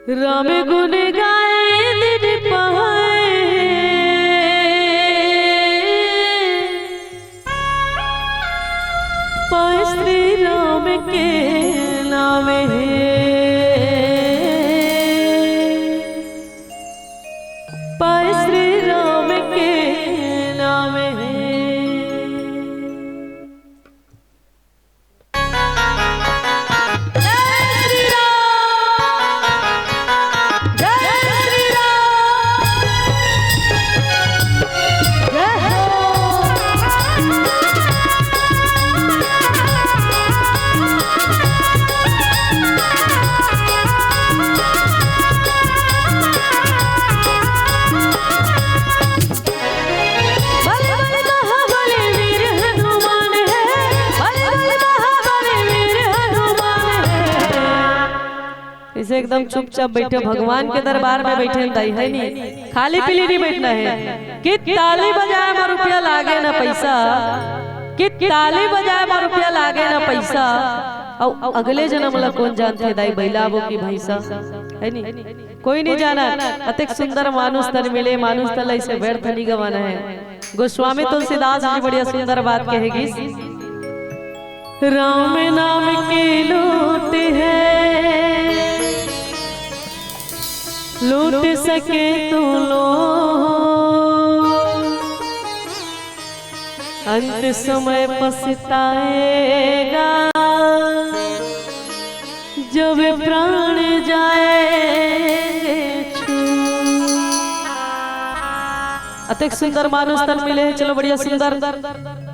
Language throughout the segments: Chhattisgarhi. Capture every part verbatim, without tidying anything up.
राम गुण गाए दिन पहाए, पाए श्री राम के नाम है, पाए श्री राम के नाम है। जय श्री राम, जय श्री राम, जय हो। बल बल महाबली वीर हनुमान है, बल बल महाबली वीर हनुमान है। इसे एकदम चुपचाप बैठे, भगवान के दरबार में बैठे दाई, है नी? खाली पीली नहीं बैठना है कि ताली बजाए मा रुपया लागे ना पैसा, कि ताली बजाए मा रुपया लागे ना पैसा। अउ अगले जन्म ला कोन जानथे दाई, बइला आबो की भैंसा, है नी? कोई नहीं जाना। अतेक सुंदर मानुष तन मिले, मानुष तन ला इसे व्यर्थ नहीं गंवाना है। गोस्वामी तुलसीदास जी बढ़िया सुंदर बात कहे गिस, राम नाम की लूट है, लूट सके तो लो, अंत समय पछताएगा, जब प्राण जाएंगे छूट। अतेक सुंदर मानुष तन मिले हे। चलो, बढ़िया सुंदर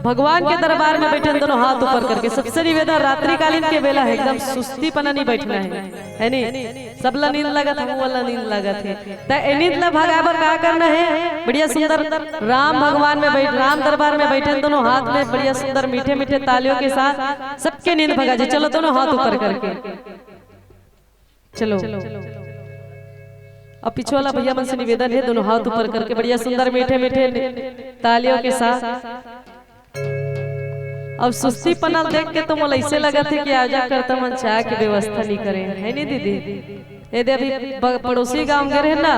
भगवान के दरबार में बैठे, दोनों हाथ ऊपर करके। सबसे निवेदन, रात्रिकालीन के बेला है, एकदम सुस्ती पना नहीं बैठना है, है नी? सबला नींद लगत हे, हमला नींद लगत हे। त ए नींद ला भगाए बर का करना है? बढ़िया सुंदर राम भगवान में बैठ, राम दरबार में बैठे, दोनों हाथ में बढ़िया सुंदर मीठे मीठे तालियों के साथ सबके नींद भगा जी। चलो, दोनों हाथ ऊपर करके चलो। अब पीछे वाला भैया मन से निवेदन है, दोनों हाथ ऊपर करके बढ़िया सुंदर मीठे मीठे तालियों के साथ। अब सुस्ती पना ल देख के तो मोला ऐसे लगत हे कि आयोजककर्ता मन चाय के व्यवस्था नहीं करे, है नहीं दीदी? ये दे अभी ब-, पड़ोसी गांव गे रहे ना,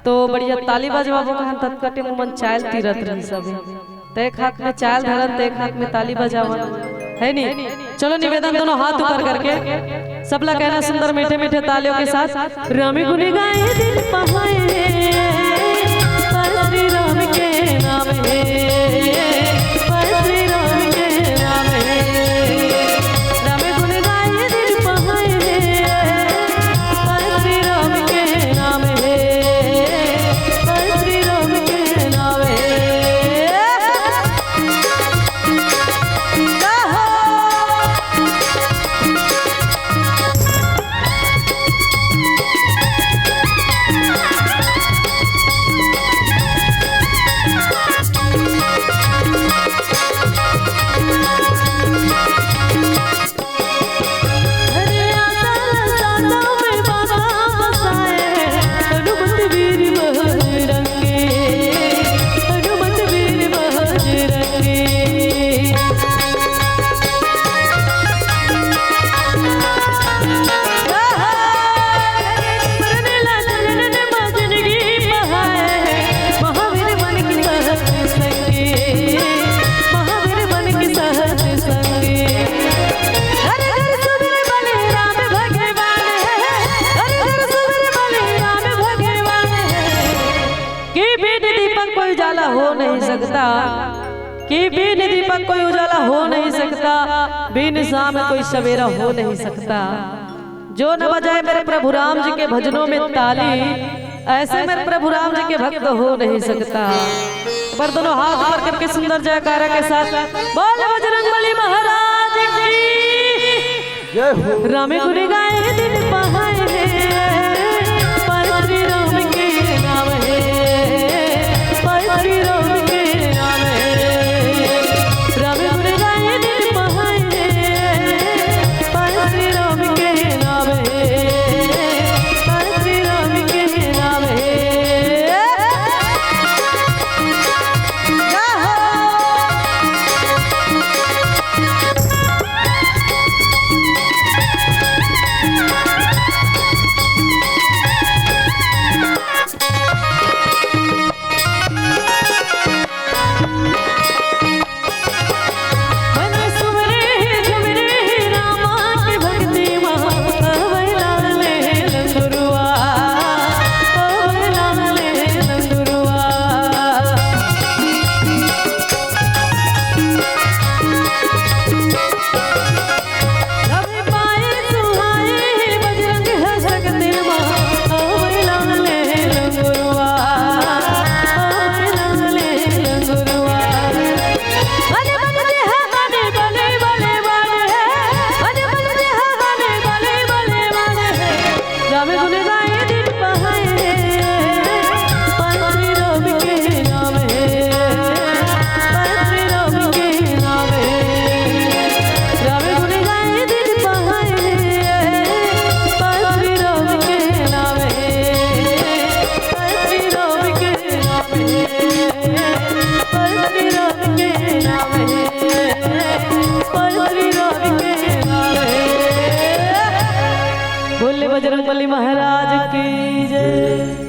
तो बढ़िया ताली बजवाबो कहन, ततका टेम मन चाय ल तीरत रही सब। त एक हाथ में चाय ल धरन, त एक हाथ में ताली बजावन, है नी? चलो, निवेदन, दोनों हाथ ऊपर करके सबला कहना सुंदर मीठे मीठे तालियों के साथ, राम गुण गाए दिन पहाए, श्री राम के नाम है, श्री राम के नाम है। राम गुण गाए दिन पहाए, श्री राम के नाम है, श्री राम के नाम है। कि बिन दीपक कोई उजाला हो नहीं सकता, कि बिन दीपक कोई उजाला हो नहीं सकता, बिन शाम कोई सवेरा हो नहीं सकता। जो न बजाए मेरे प्रभु राम जी के भजनों में ताली, ऐसे मेरे प्रभु राम जी के भक्त हो नहीं सकता। पर दोनों हाथ ऊपर करके सुंदर जयकारा के साथ बोल बजरंग बली महाराज की। जय हो। राम गुण गाए दिन पहाए, श्री राम के नाम है, श्री राम के नाम है। राम गुण गाए दिन पहाए, श्री राम के नाम है, श्री राम के नाम है। बजरंगबली महाराज की जय।